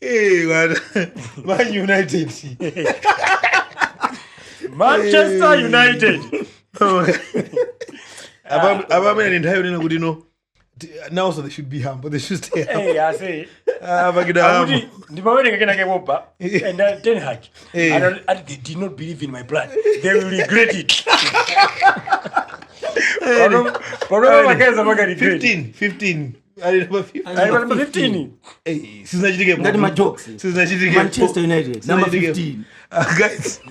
Eh, bwana. Man United. Manchester United. Apa amene ndi nthawi yonena kuti no, now also they should be humble. They should stay humble. Eh, ase. Ah, pakida Akuti humble. ndimawerenga kenake popa and Ten Hag. And they did not believe in my plan. They will regret it. Pano makeza maka regret. 15, 15. Ali number 15. Ali pa number 15. Eh, sizinachitike. Ngati ma jokes. Sizinachitike. Manchester United number Sizinachitike. 15. Ah, guys,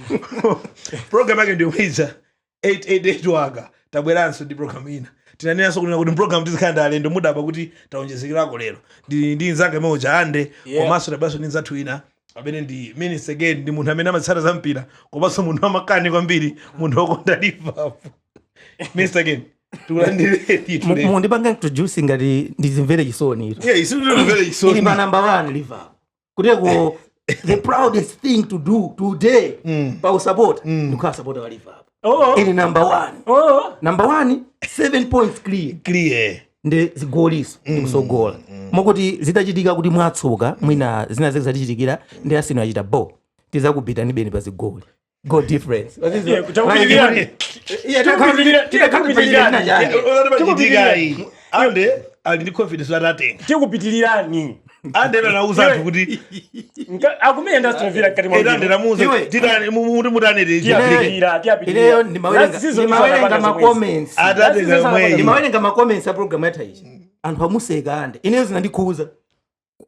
program yake ndiyo mwiza 888 waka tabweranso ndi program ina. Tinanenanso kunena kuti program tizikhala ndi alendo, mudaba kuti taonjezekerako lero ndi nzanga imene uja ande. Komanso tabweranso ndi nzathu ina amene ndi minister again, ndi munthu amene amatsata za mpira komanso munthu wamakani kwambiri, munthu wokonda Liverpool. Minister again, tikulandireni today. Mundipanga introduce ngati ndizimvere chisoni ito. Yeah, isitimvere Ili chisoni. pa number 1 Liverpool kuteko, the proudest thing to do today pa usapota ndikukhala supporter wa Liverpool. Oh. Ili number 1. Oh. Number 1, 7 points clear. Clear. Ndi zigoliso ndikusogola, mokuti zitachitika kuti mwatsoka mwina zina zake zatichitikira ndi Arsenal achita bo, tizakubitani beni pa zigoli, goal difference. Yeah, takupitirani. Tikupitirani. Pachitika ande ali ndi confidence atatenga. Tikupitilirani. Ande anauza anthu kuti Akumenya ndi Aston Villa kati mwa ande wiki. namuuza Iwe. titani muti mutani. Tiyapitirira, tiyapitirira. Ineyo Last season ndimawerenga anapanga ma zomwezi. comments. Atatenga mweyi. Ndimawerenga ma comments a program yatha ichi, anthu amuseka ande. Ineyo zinandikhuza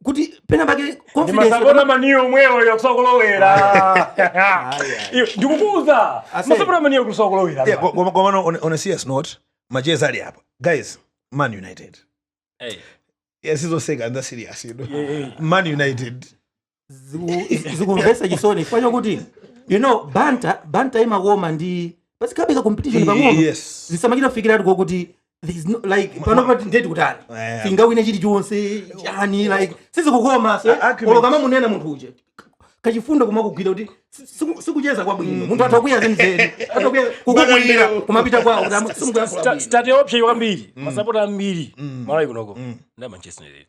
kuti pena pake confidence. Ndimasapota Man U omwewo yokusokolowera. Ayi. Ndikukuza. Ase. Masapota Man U kusokolowera. Yeah, komano on a serious note, macheza ali apa, guys, Man United. Yeah, sizoseka and that's serious. Man United. Zikumvetsa chisoni chifukwa chokuti banta imakoma ndi pasikhabe competition pang'ono. Zisamachita kufikira kuti there is no, like, pano pati ndeti kutani singawine chilichonse chani, like sizikukoma se. Argument. Olo kama munena munthu uja kachifundo kumakugwira kuti sikucheza kwabwino, munthu atha kuya zenizeni, atha kuya kukukwira kumapita kwawo kuti simukuyankhula bwino. Start option kwambiri. Masapota ambiri. Malawi kunoko. Nda Manchester United.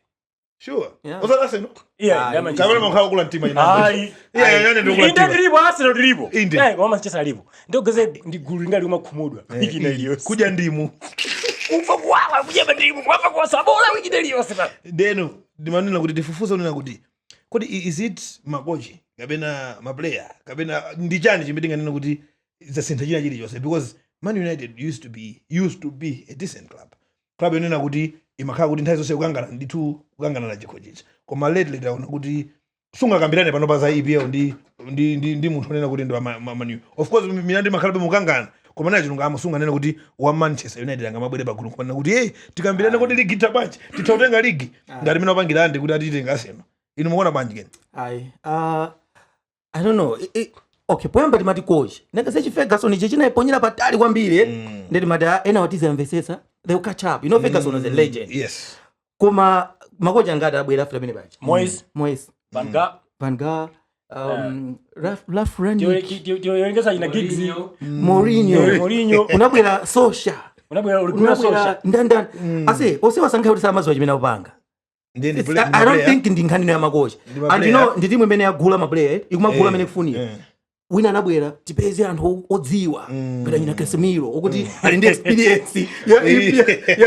Sure. Yeah. Osati Arsenal? Yeah, nda Manchester. Kapena mukhala kula mtima ina. Ayi. Yeah, ndikula Inde mtima. tilipo, Arsenal tilipo. Inde. Eh, koma Manchester alipo. Ndogeze ndi gulu lingali kumakhumudwa wiki ina iliyonse. Kudya ndimu. Kufa kuwawa, kudya ndimu, kufa kuwasabola wiki ina iliyonse pa. Ndeno ndimanena kuti tifufuze unena kuti kodi is it makochi kapena maplayer kapena ndi chani chimene tinganena kuti zasintha china chilichonse? Because Man United used to be a decent club, club yonena kuti imakhala kuti nthawi zonse kukangana ndithu, kukangana na chikho chicha. Koma lately taona kuti sungakambirane pano pa za EPL ndi munthu onena kuti ndi wa Man U. Of course milandu imakhala mukangana, koma naye chilungamo sunganena kuti wa Manchester United angamabwere pagulu kumanena kuti, "Hey, tikambirane, kodi ligi itha bwanji? Titha kutenga ligi ngati mene wapangira andi kuti atitenga Arsenal." Inu mukuona bwanji keni? Ayi, I don't know. Okay, poyamba timati coach nanga sechi Ferguson ichi chinayiponyera patali kwambiri, eh? Ndeti mati, ah, ena watizamvetsetsa, they will catch up. Ferguson was a legend. Koma makocha angati abwera after pamene paja? Moyes. Moyes. Van Gaal. Van Gaal, Ralf Rangnick. Tiyoyengeza ina Giggs. Mourinho. Mourinho. Unabwera Solskjaer. Unabwera Ole Gunnar Unabwera Solskjaer. ndandani ase ose wasankha kuti samaziwa chimene akupanga. Ndiye ndi I don't think ndi nkhani ya makocha. Ndi And maplayer. ndi timu imene yagula maplayer, eh? Ikumagula amene kufunira. Wina anabwera, tipeze anthu odziwa ngati anyina Casemiro okuti ali ndi experience ya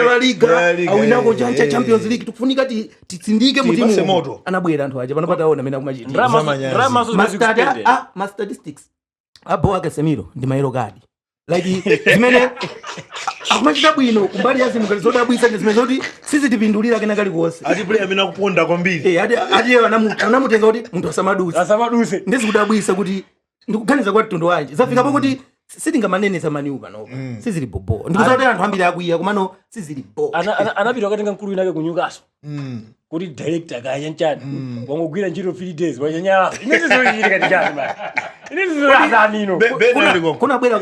La Liga, Ya La Liga, awinako chancha Champions League, tikufunika titsindike mu Tiyipase timu. moto. Anabwera anthu aja, pano pataona amene akumachita. Zamanyazi. Drama so Ma statistics abo a Casemiro ndi ma yellow card, like zimene akumachita bwino kumbali ya zinthu ngati zodabwitsa ndi zimene zoti sizitipindulira kena kalikonse. Ati player amene akuponda kwambiri. Eh, ati anamutenga kuti munthu asamadutse. Asamaduse. Ndizikudabwisa kuti ndikuganiza kwa mtundu wanji zafikapo kuti sitingamanenesa Man U panopa, sizili bobo. Ndikuza kuti anthu ambiri akwiya, komano sizili bo. Anapita wakatenga mkulu winake ku Newcastle kuti director kaya chanchani, wangogwira ntchito 3 days, wanyanyala. Inezi zochitika ndi chani man? Inezi zoazanino. Kunabwera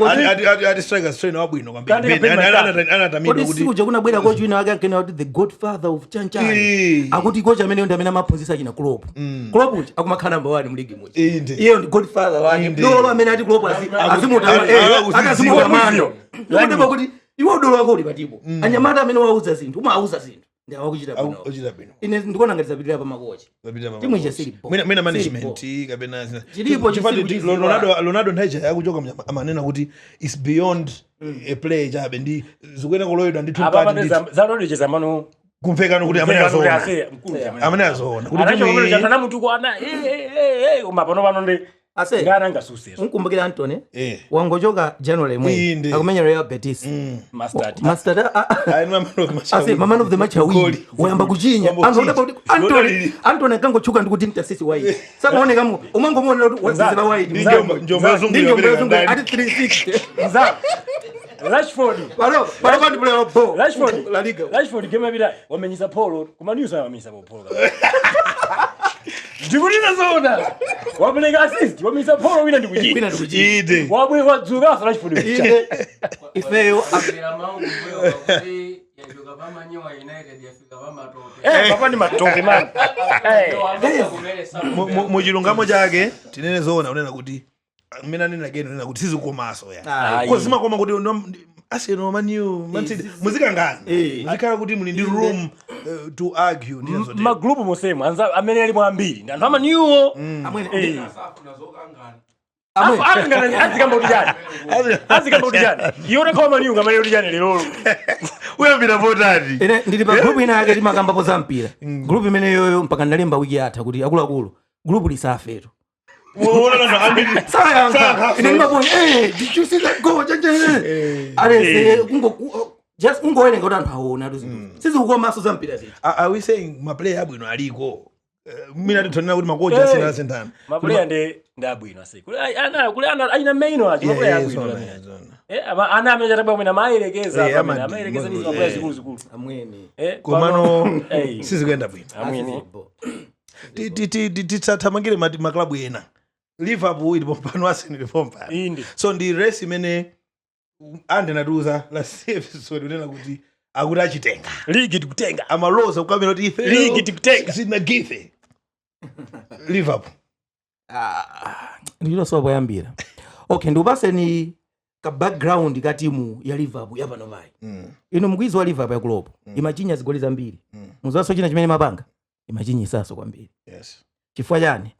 Ati strikers trainer wabwino kwambiri. Kandika Ben, Ben McCarthy. anatamidwa Kodi kuti sikuja kunabwera coach wina wake ankena kuti the godfather of chanchani? Akuti coach amene ndi amene amaphunzitsa china Klopp. Klopp uja akumakhala number 1 mu ligi muja. Inde. Iye ndi godfather wake. Dolo amene ati Klopp Akuzidziwa. azimutamando. Ndikuti kuti iwe udolo wako uli patipo. Anyamata amene wauza zinthu, umawauza zinthu. Ndi awakuchita bwino. Ochita bwino. Ine ndikuona ngati zapitirira pa makochi. Zapita Timu ija silipo. Mwina management kapena Chilipo Chifukwa chisili kuchiziwa. Ronaldo nthawi yakuchoka amanena kuti is beyond a play chabe, ndi zikuena kuloyedwa ndithu Apa mkati ndithu. zalondeche mano. Kumvekano kuti amene azoona, amene azoona kuti timu iyi- Anamutukwana koma pano pano ndi Ase. ngana angasuseso. Unkumbukira Antony wangochoka January imwe Inde. akumenya Real Betis. Mastart. Master Ayi, ni man of the match ase awiri. ma man of the match awiri. Goli. Wayamba kuchinya. Wayamba Anthu kuchinya. kuti Antony Lodalili. Antony akangotchuka ndikuti ntasisi wide samaoneka umangomuonera kuti wazizira wide. Ndi njomba yazungu Ndi njomba yapereka yazungu ndani. ati 360. Nza Rashford. Pano pano ndi player ball. Rashford. La Liga. Rashford game yapita wamenyisa Polo kuma news amamenyisa Polo. Ndikunena zoona, wapereka assist, wamenyisa Polo wina ndikuchita. Wina ndikuchita. Inde. Wabwe wadzukaso Rashford. Inde ifeyo. Kwambira maungu kuti yachoka pamanyowa United yafika pamatope. Papa ndi matope man. Muchilungamo chake tinene zoona unena kuti mmene anena again unena kuti sizikukomaso ya Ayi. ko zimakoma kuti Arsenal, Man U, Man City muzikangana, muzikhala kuti muli ndi room to argue ndi zotero. Magrupu mosemo anza amene alimo ambiri ndi anthu amaniwo. Amwene. Amwene Amwene. azikamba kuti chani? Azikamba kuti chani? Iwe utakhala maniwo ngamene kuti chani lerolo? Uyambira potati. Ine ndili pa group ina yake timakambapo za mpira. Group imene yoyo mpaka ndalemba wiki yatha kuti akuluakulu group lisafetu. Uona anthu ambiri. Sayankha. Sayankha. Ine ndimaponya, "Did you see that goal?" Chanche. Alese ungo just ungowerenga kuti anthu aona tu zinthu. Sizikukomanso za mpira zija. Are we saying maplayer abwino aliko? Mina titonena kuti makocha asina asinthana. Mapuleya ndi abwino ase kuli ana kuli ana aina maino acho mapuleya abwino amene. Ana amene chatabwa mwina amayerekeza Eh, apa amene amayerekeza ndi mapuleya zikuluzikulu. Amwene. Komano Eh. sizikuyenda bwino. Amwene. Tisathamangire maklabu ena. Liverpool ilipo pano, Arsenal ilipo pano. Inde. So ndi race imene ande natiuza last episode unena kuti akuti achitenga. Ligi tikutenga. Amaloza kukamera kuti ife Ligi tikutenga. sinagife Liverpool. Ndilosowa poyambira. Okay, ndikupaseni ka background ka timu ya Liverpool yapano payi. Ino mkwizi wa Liverpool ya Klopp imachinya zigoli zambiri. Muzaso china chimene mapanga imachinyisaso kwambiri. Chifukwa chani?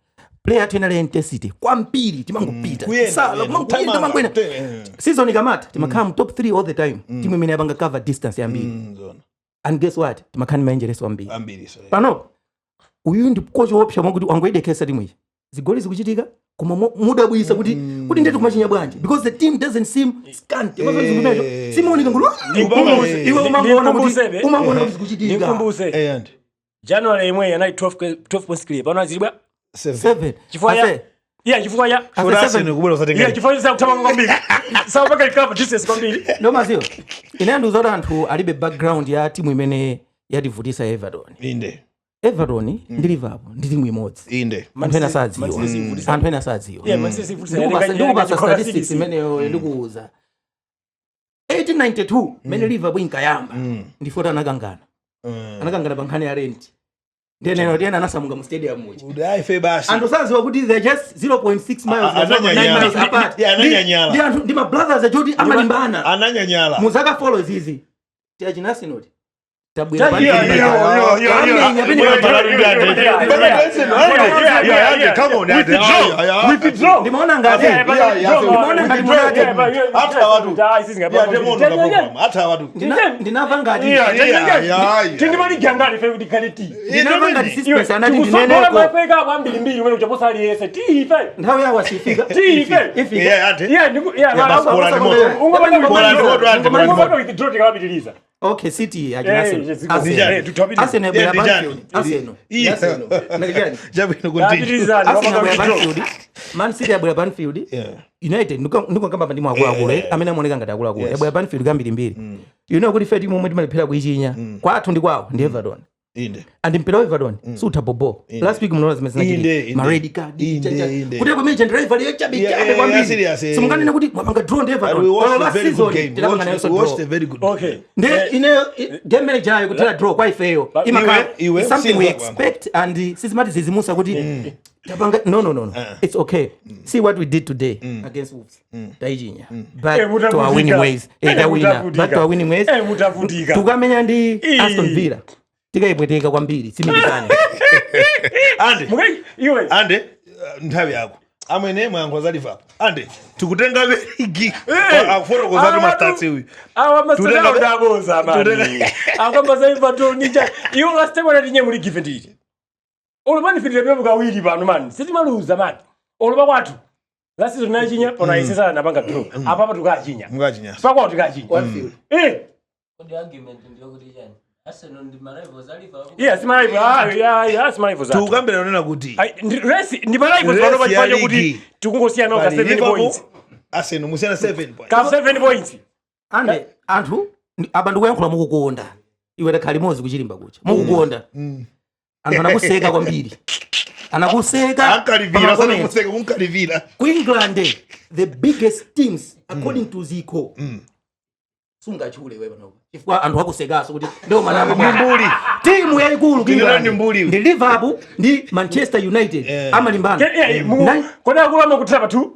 Player athu inali intensity kwambiri, timangopita Kuyenda, sala kuyenda, kumangopita kuthamanga, mangwena. Season ikamata timakhala mu top 3 all the time, timu imene yapanga cover distance yambiri. Zona. And guess what? Timakhala ndi ma injuries ambiri. Ambiri so. Panopo uyu ndi kochi woopsa mwakuti wangoyidekesa timu iyi, zigoli zikuchitika koma mudabwisa kuti ndeti kumachinya bwanji, because the team doesn't seem scant. Simaoneka ngulu iwe umangoona kuti Ndikumbusebe. umangoona kuti zikuchitika. Ndikumbuse. And January imwe anali 12 points clear, pano azilibwa. seven. Seven. Chifukwa ya Ase, yeah, chifukwa ya ase Kuti seven. Arsenal kubwera usatenga. Yeah, chifukwa cha kuthamanga kwambiri saupaka recover distance kwambiri. Ndomaziwa ine andiuza kuti anthu alibe background ya timu imene yativutisa, Everton. Inde. Everton ndi Liverpool ndi timu imodzi. Inde. Anthu ena sadziwa. Man City ivutisa. Anthu ena sadziwa. Yeah, Man City ivutisa. Ndikupasa statistics imeneyo ndikuuza. 1892 mene Liverpool inkayamba ndifoti anakangana. Anakangana pa nkhani ya rent. Ndiyeneno tiyena anasamuka mu stadium muja. Kuti aife basi. Anthu sadziwa kuti they're just 0.6 miles, Ananyanyala. 9 miles apart. Yeah, ananyanyala. Ndi anthu ndi ma brothers achoti amalimbana. Ananyanyala. Muzaka follow zizi tiyachina Arsenal tabwera pa Yeah, yeah. Amenya pene. Come on, Ande. Withdraw. Ndimaona ngati ndimaona ngati munati Hata watu. Yeah, demono la program. Hata watu. Ndinamva ngati Tindimaligangani fe kuti khale ti ndinamva ngati suspense anati tikusogola ndineneko. mafeka kwambirimbiri umene uchaposa aliyese tiife. Nthawi yawo asifika. Tiife. Ifika. Yeah, Ande. Yeah, ndiku yeah, Yeah, basi kola ndi moto. Kola ndi moto, Ande, kola ndi moto. Withdraw tikawapitiliza. Okay, City Eh, achina Arsenal. ziko- eh, tutapitiliza. Arsenal yabwera Yeah, ndijani. Banfield. Arsenal. Yeah. Arsenal. Ndijani. Chabwino continue. Tapitirizani, Arsenal yabwera wapanga withdraw. Banfield. Man City yabwera Banfield. United ndikukamba pa ndimu akuluakulu amene amaoneka ngati akuluakulu. Yabwera Banfield kambirimbiri. You know kuti ife timu omwe timalephera kuichinya kwathu ndi kwawo ndi Everton. Inde. And mpira wa Everton sutha bobo. Last week munaona zimene Inde, zinachitika. inde. Ma red card. Inde, Cha, cha. inde. Kuti kumene chandriver yo chabe Yeah, chabe yeah, kwambiri. serious, yeah. Simunganene kuti mwapanga draw ndi And Everton. we watched Well, a last very good season game. We tinapanga watched, nayo we watched draw. a very good Okay. game. Nde ine game manager ayo kuthera draw kwa ifeyo imakhala iwe, it's something we sinza expect and sizimati zizimusa kuti tapanga. No, no, no, no. It's okay. See what we did today against Wolves. Taichinya back Eh, to our winning mutavutika. ways. Eh, Tawina mutavutika. back to our winning ways. Eh, mutavutika. Tukamenya ndi Eh. Aston Villa. Tikayipweteka kwambiri, tsimikizani. Ande. Mukai iwe. Ande, nthawi yako amwene mwayankho za Liverpool. Ande, tikutenga ligi, akufotokoza tu ma stats uyu. Awa masitao ndaboza mani. Akamba za Everton ninja. Iwo last time anatinye muli given nditi. Olo mani fitire pepo kawiri pano man. Sitimaluza man. Olo pakwathu. Last season nachinya pano ayisesa napanga draw. Apa pa tukachinya. Mukachinyasa. Pakwathu tukachinya. Eh. Kodi argument ndiyokuti chani? Arsenal ndi ma rivals a Liverpool? Yeah, si ma rival. Ah, yeah, si ma rivals. Tikukambira nonena kuti Ai, race ndi ma rivals Race pano pa ya chifukwa ligi. kuti tikungosiyana ka Pali 7 Liverpool, points. Arsenal musiyana 7 points. Ka 7 points. Ande anthu apa ndikuyankhula mukukonda. Iwe takhala limodzi kuchilimba kucha mukukonda. Anthu anakuseka kwambiri, anakuseka. Ankalivira. Pa comments. Sanakuseka, kunkalivira. Ku England, the biggest teams according to ziko sungatchule iwe panopa chifukwa anthu akusekaso kuti ndio manamba Ndi mbuli. Timu yayikulu ku Ndinena England ndi mbuli. ndi Liverpool ndi Manchester United. Amalimbana. Yeah, kodi akulu amakuthira pa 2?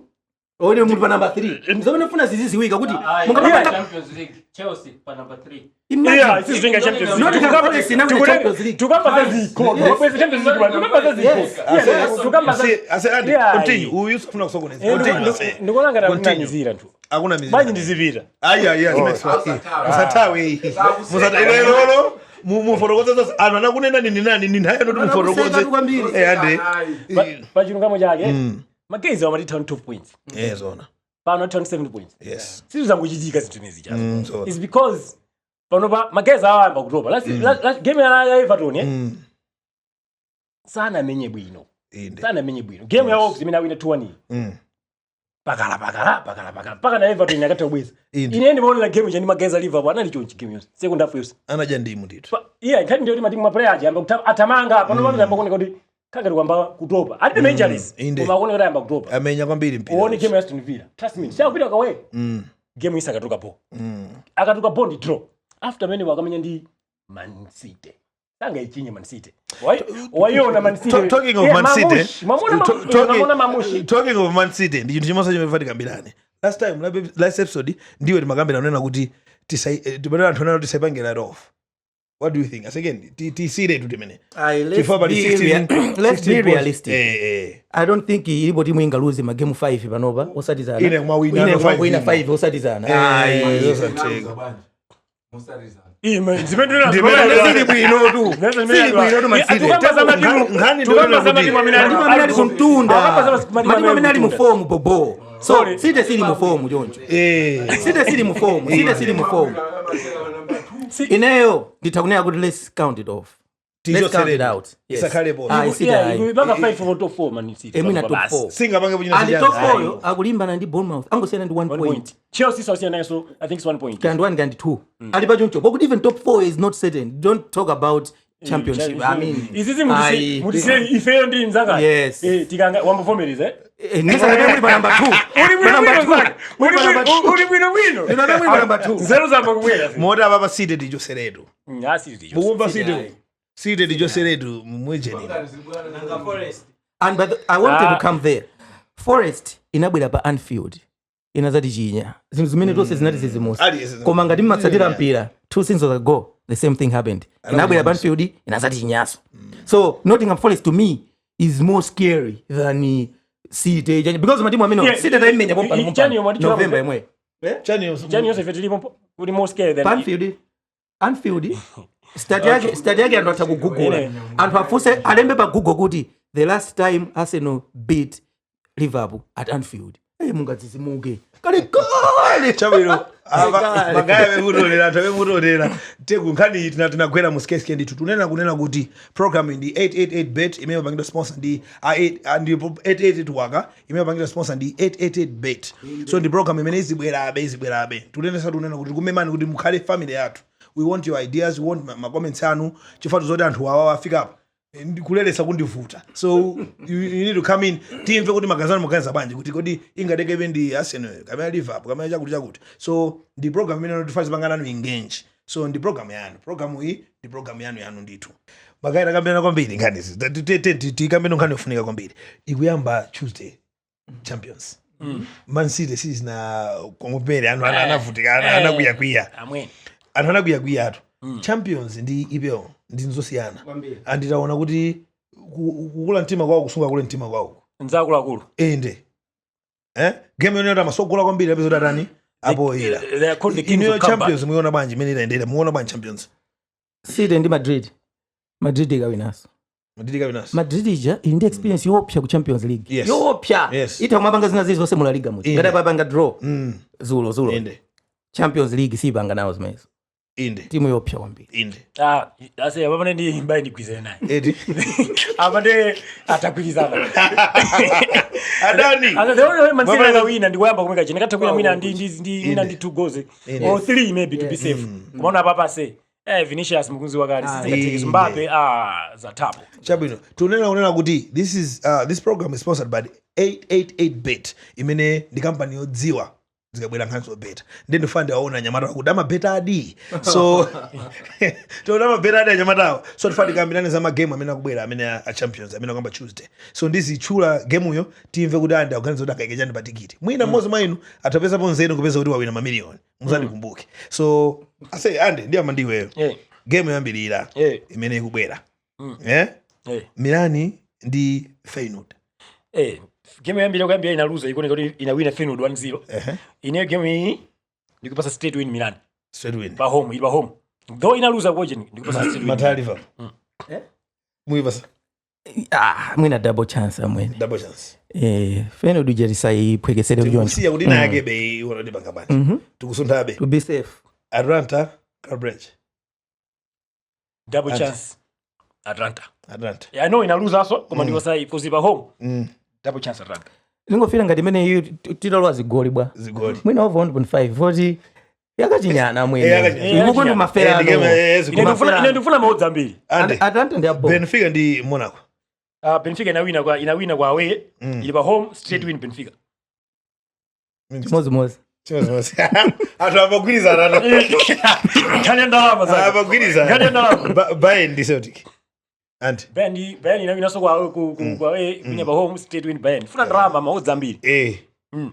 One munthu pa number 3, zomwe funa ziziziwika kuti mungamapanga. Champions League, Chelsea pa number 3. Imagine. Yeah, isizinga Champions League. Nottingham Forest inawina Champions League. Tukamba za zikho. Yes. Champions League, tukamba za zikho. Yes, tukamba za Ase ande, Yeah. continue. Uyu safuna kusokoneza. Continue, ase. Ndikuona ngati Continue. akunamizira nthu. Akuna mizira. Bwanji ndizipita. Ayi, ayi, ayi, musatawe. Musatawe lolo. Mufotokoze zonse. Anthu anakunena nini nani ni nthawi yanu kuti mufotokoze. Anakuseka kwambiri. Eh, ande. Pachilungamo chake, magezi amatitha 12 points. Eh, zona. Pano atha 7 points. Sizangochitika zinthu izi chazo. Zona. It's because pano pa magezi awayamba kutopa. Last game ya Everton, eh? Sanamenye bwino. Inde. Sanamenye bwino. Game ya Wolves imene awina 2-1. Pakala pakala pakala pakala. Paka na Everton yakatha kubweza. Inde. Ine ndimaonera game ija ndi magezi a Liverpool anali chonchi game yonse. Second half yonse. Anadya ndimu ndithu. Iya, nkhani ndiyo kuti matimu ma player aja ayamba athamanga pano pano ayamba kuoneka kuti kangati kwamba kutopa. Alibe injuries. Inde. Koma akuoneka kuti ayamba kutopa. Amenya kwambiri mpira. Uone game ya Aston Villa. Trust me, sakupita kawe. Game isa akatuka bo. Akatuka bo ndi draw. After many wakamenya ndi Man City. Sanga ichinye Man City. Waiona Man City. Talking of Yeah, Man City, Mamush. Mamona mamona Mamushi. Talking of Man City, ndi chinthu chimodzi chimene tikambirane. Last time, last episode, ndiwe timakambira unena kuti tipanera anthu anena kuti tisaipange write off. What do you think? As again, tisire tu timene. Aye, let's Chifukwa pali be 16 let's 16 be points. realistic. Eh, eh. I don't think ilipo timu ingaluze magemu 5 panopa osatizana. Ine kumawina Ine ano five kumawina ino. 5 osatizana. Eh, Ayi. zosatheka. Ime, Ndimene Sili bwino tu. Sili bwino tu Man City. Nkhani ndio Matimu amene ali kumtunda. Matimu amene ali mu form bobo. So Sorry. City sili mu form choncho. City sili mu form. City sili mu form. Ineyo nditha kuti let's count it off. Let's count it out. Yes. Isakhalepo. Ah, City ayi. Banga 5 for top 4 Man City. Emwina top 4. Singapange kuchina And top 4 yo akulimbana ndi Bournemouth. Angosiyana ndi 1 1 point. point. Chelsea sasiyana nayo, I think it's 1 point. Kandi 1 kandi 2. Ali pachoncho. But even top 4 is not certain. Don't talk about championship. I mean, izizi ayi. mutisiye ifeyo ndi mzanga. Yes. Eh, tikanga wambovomereza, eh? Eh, nisa muli pa number 2. Uli Pa bwino number bwino 2. zaka. Uli bwino, uli bwino bwino. Ino muli pa number 2. Nzeru zamba kubwera. Moti apa City tichoseretu. Ah, City ticho. Mukumva City? City tichoseretu mwijeni. And but I wanted Ah. to come there. Forest inabwera pa Anfield. Inazati chinya. Zinthu zimene tonse zinati zizimusa. Aliyense Koma ngati mmatsatira mpira, two seasons ago the same thing happened. Inabwera pa Anfield inazati chinyaso. So Nottingham Forest to me is more scary than City because matimu amene Yeah, City taimenya pompano chani yomwe pompano. atichoka November imwe. Chani. Chani yonse ife tilipo uli more scared than Pa Anfield. Anfield stat yake anthu atha kugugula. Anthu afunse alembe pa Google kuti the last time Arsenal beat Liverpool at Anfield. Eh, mungadzizimuke. Kale kale. Chabwino. Kale. Magaya amekutolera, anthu amekutolera teku nkhani iyi tinagwera mu skeske ndithu. Tunena kunena kuti program ndi 888 Bet imene mapangidwa sponsor ndi ndi 888 waka imene mapangidwa sponsor ndi 888 Bet. So ndi program imene izibwerabe, izibwerabe. Tunenesa tunena kuti kumemani kuti mukhale family yathu. We want your ideas, we want ma comments anu chifukwa zoti anthu awa afika apa kulelesa kundivuta. So you need to come in, timve kuti magazano muganiza bwanji kuti kodi ingatengebe ndi Arsenal kapena Liverpool kapena chakuti chakuti. So ndi program imene tifazi panganano engage. So ndi program yanu, program iyi ndi program yanu yanu ndithu. Magayi, takambirana kwambiri nkhanizi. Tikambirana nkhani yofunika kwambiri. Ikuyamba Tuesday Champions. Man City sizina kongopere anthu anavutika, anakwiyakwiya. Amweni. Anthu anakwiyakwiya atu. Champions ndi EPL. Ndi nzosiyana. Anditaona kuti kukula mtima kwawo, kusunga kule mtima kwawo. Nzakuluakulu. Ende game yonena kuti amasogola kwambiri, apeza kuti atani apo ira. They are called the kings Inuyo of comeback. Champions muiona bwanji imene inayendera? Muona bwanji Champions? City ndi Madrid, Madrid ikawinaso. Madrid ikawinaso. Madrid ija ili ndi experience yoopsa ku Champions League. Yoopsa. Itha kumapanga zina zili zonse mu La Liga muja. Ngati apapanga draw zulo zulo. Champions League siyipanga nawo zimenezo. Timu yoopsa kwambiri. Ah, ase apapane ndi mbayi ndigwizane naye. Edi. Apa ndi atagwirizana. Adani. Asa the only way Man City akawina ndikuyamba kumeka chine katha kuwina mwina ndi mwina ndi two goals or three maybe, to be safe. Kumaona apapa se Vinicius mukunzi wakale sizingatheke. Mbappe, ah, zathapo. Chabwino, tunena kunena kuti this program is sponsored by 888 Bet, imene ndi kampani yodziwa zikabwera nkhani zobeta. Ndi ndifuna ndiwaona anyamata kuti amabeta adi, so tiona amabeta adi anyamatawo. So tifuna tikambirane za magemu amene akubwera, amene a Champions amene akuyamba Tuesday. So ndizitchula gemuyo, timve kuti andi akuganiza kuti akaike chani pa tikiti. Mwina mmodzi mwa inu atapezapo nzeru kupeza kuti wawina mamiliyoni, muzandikumbuke. So ase ande ndiyamba ndiweyo. Game yoyambirira imene ikubwera, Milan ndi Feyenoord. Game yoyambira kuyambira inaluza, ikuoneka kuti inawina Feyenoord 1-0. Ineyo game iyi ndikupasa straight win Milan. Straight win. Pa home, ili pa home. Though inaluza koje, ndikupasa straight win. Mataya Liverpool. Eh? Muipasa? Ah, mwina double chance amwene. Double chance. Feyenoord ija tisayiphwekesere kuchoncho. Kusiya kuti ina yake be iwona ndipanga bwanji, tikusunthabe. To be safe. Atalanta, Club Brugge. Double chance Atalanta. Atalanta. Yeah, I know inaluza so koma ndikupasa because pa home. Double chance Atalanta. Lingofira ngati imene iyo titalowa zigoli bwa. Zigoli. Mwina over 1.5 voti yakachinyana amwene. Yakachinyana. Ikuko ndi maferano. Ndi game, zigoli. Ine ndikufuna maodzi ambiri. Ande. Atalanta ndi abo. Benfica ndi Monaco. Benfica inawina kwa away, ili pa home, straight win Benfica. Chimodzimodzi. Chimodzimodzi. Anthu amagwirizana. Nkhani ya ndalama zake. Amagwirizana. Nkhani ya ndalama. Bayern ndi Celtic. Andi. Bayern inawina kwa ku away, wina pa home, straight win Bayern. Funa ndalama, maodzi ambiri.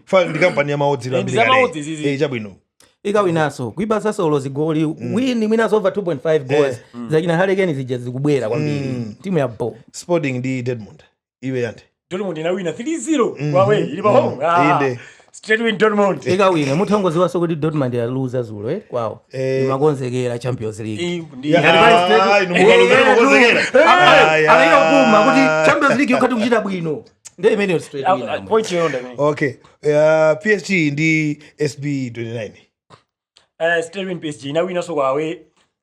Fa ndi kampani ya maodzi. Ndi za maodzi zizi. Chabwino. Ikawinaso kuipasaso ulo zigoli, win mwinaso over 2.5 goals. Zakina Harry Kane zija zikubwera kwambiri, timu ya bo. Sporting ndi Dortmund. Iwe yande. Dortmund inawina 3-0 kwa away, ili pa home. Ah, Inde. straight win Dortmund. Ikawina muthongoziwaso kuti Dortmund yaluza zulo kwawo, imakonzekera Champions League. Ah, inu mukaluzana mukonzekera. Aya. Alaikakuma kuti Champions League yokhati kuchita bwino ndi imeneyo, straight win amwe. Point yonda imene. Okay. PSG ndi SB 29. Straight win PSG, inawina so kwa away.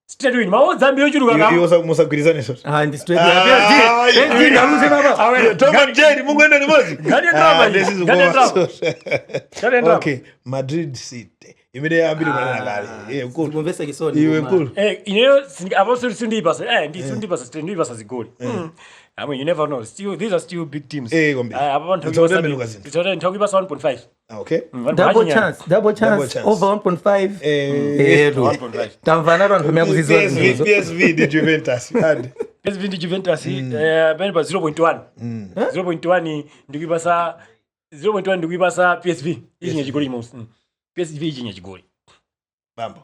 Straight win. Maodzi ambiri ochuluka Iwo kama. musagwirizane so. Ah, ndi straight win. Ah, PSG ngaluze baba. Awe. Tom and Jerry mungoenda limodzi. Ngati ya drama Ah, iyi. this is Ngati ya ngoma. drama. Ngati ya drama. Okay, Madrid City. Imene yambiri manena kale. Mkulu. Kumvesa chisoni. Iwe koma. mkulu. Ineyo apo sindiyipasa sindiyipasa zigoli. I mean, you never know. Still, these are still big teams. Kwambiri. Apa nthawi Zitakutembenuka zinthu. Nthawi kuipasa 1.5. Ah, okay. Double chance, double chance, Double chance. over 1.5. Tu. 1.5. Tamvana anthu amene akuzidziwa PSV zinthuzo. PSV ndi Juventus. And PSV ndi Juventus, pamene pa 0.1. 0.1 ndikuipasa, 0.1 ndikuipasa PSV. Ichinya chigoli chimodzi. PSV ichinya chigoli. Bambo.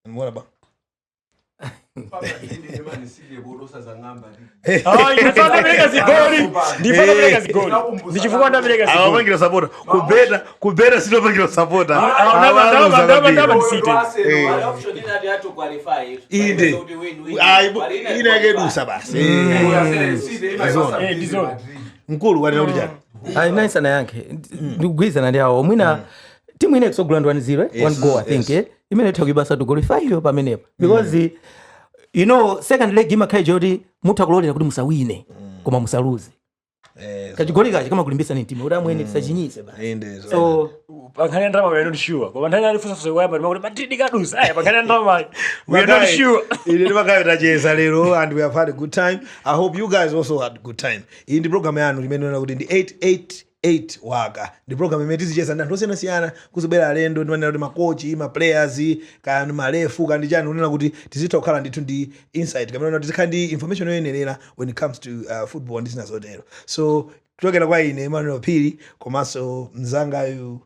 Muona ba. Ah, ndifana ndapereka zigoli. Ndifana ndapereka zigoli. Ndichifukwa ndapereka zigoli. Awapangira sapota. Kubeta, kubeta sitopangira sapota. Ndaba ndi City. Inde. Ayi, ine yakedusa basi. Ndizona. Mkulu wanena kuti chani? Ayi, naisana yankhe ndikugwirizana ndi awo. Mwina timu ine kusogula ndi 1-0, one goal, I think, imene itha kuibasa to goal 5 pamenepo, because second leg imakhala choti mutha kulolera kuti musawine koma musaluze. Kachigoli kachi kamakulimbisa ni mtima kuti amwene tisachinyise basi. Inde. So Pankhani ya ndalama we are not sure. Koma nthani alifusafusa kuyamba ndimakuti Madrid ikadusa. Aya, pankhani ya ndalama we are not sure. Ine ndimakayo tacheza lero and we have had a good time. I hope you guys also had a good time. Iyi ndi program yanu imene inaona kuti ndi 888 Waka. Ndi program imene tizicheza ndi anthu osiyanasiyana, kuzibwera alendo, ndimanena kuti makochi, ma players, kaya ndi malefu, kaya ndi chani, kunena kuti tizitha kukhala ndithu ndi insight kapena kuti tizikhala ndi information yoyenerera when it comes to football ndi zina zotero. So kuchokera kwa ine Emmanuel Phiri komanso mzangayu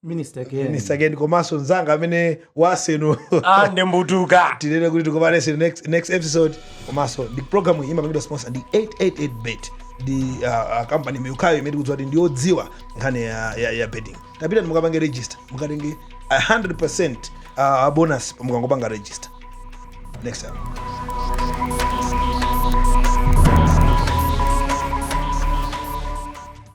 Minister Ken. Minister Ken komanso mzanga amene wasenu. Andembutuka. Tinene kuti tikumanenso next episode. Komanso ndi program iyi imapangidwa sponsor ndi 888 Bet, ndi company imene imene tikudziwa kuti ndiyodziwa nkhani ya betting. Tapita mukapange register, mukatenge 100% bonus mukangopanga register. Next time.